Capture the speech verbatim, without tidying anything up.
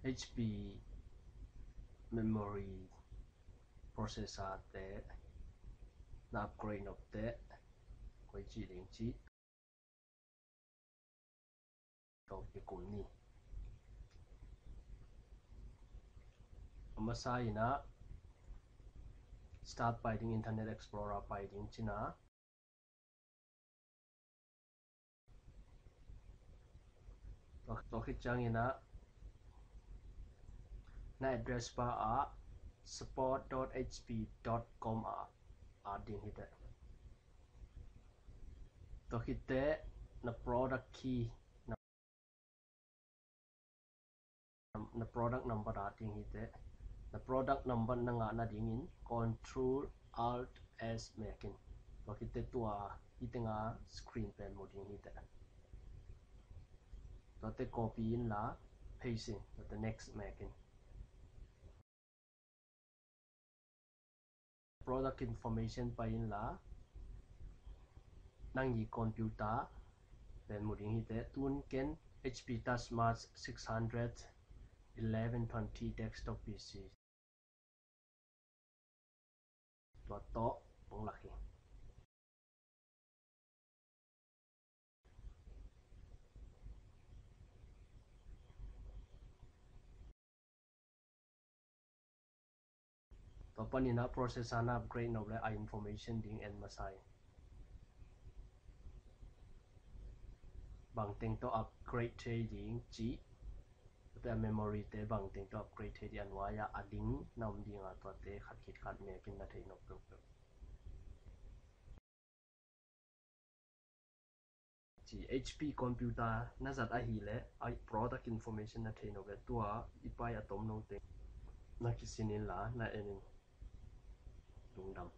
H P memory processor te na upgrade nop teh koi ci ding ci tawh kikum ni. A masa in ah start pai ding, Internet Explorer pai ding ci-in ah, tua khit ciangin ah na address bar ah support dot H P dot com ah at ding hi teh. Tua khit teh na product key, na, na product number at ding hi teh. Na product number na ngah nadingin Control Alt S mek in. Tua khit teh tua hi teng ah screen pen mu ding hi teh. Tua teh copy in la paste in, tua teh next mek in. Product information pai in la nang i computer pen mu ding hi teh. Tun ken H P TouchSmart six hundred eleven twenty desktop P C. Tua tawh hong lak hi. Tua panin ah processor na upgrade nop leh a information ding en masa hi. Bangteng tawh upgrade thei ding cih, tua teh a memory te bangteng tawh upgrade thei ding, a nuai ah a ding na om ding a, tua teh khat khit khat mek in na thei nop peuhpeuh. Ci H P computer na zat ahih leh a product information na thei nop leh tua i pai a tomno teng na kisin in la na en in. Lungdam.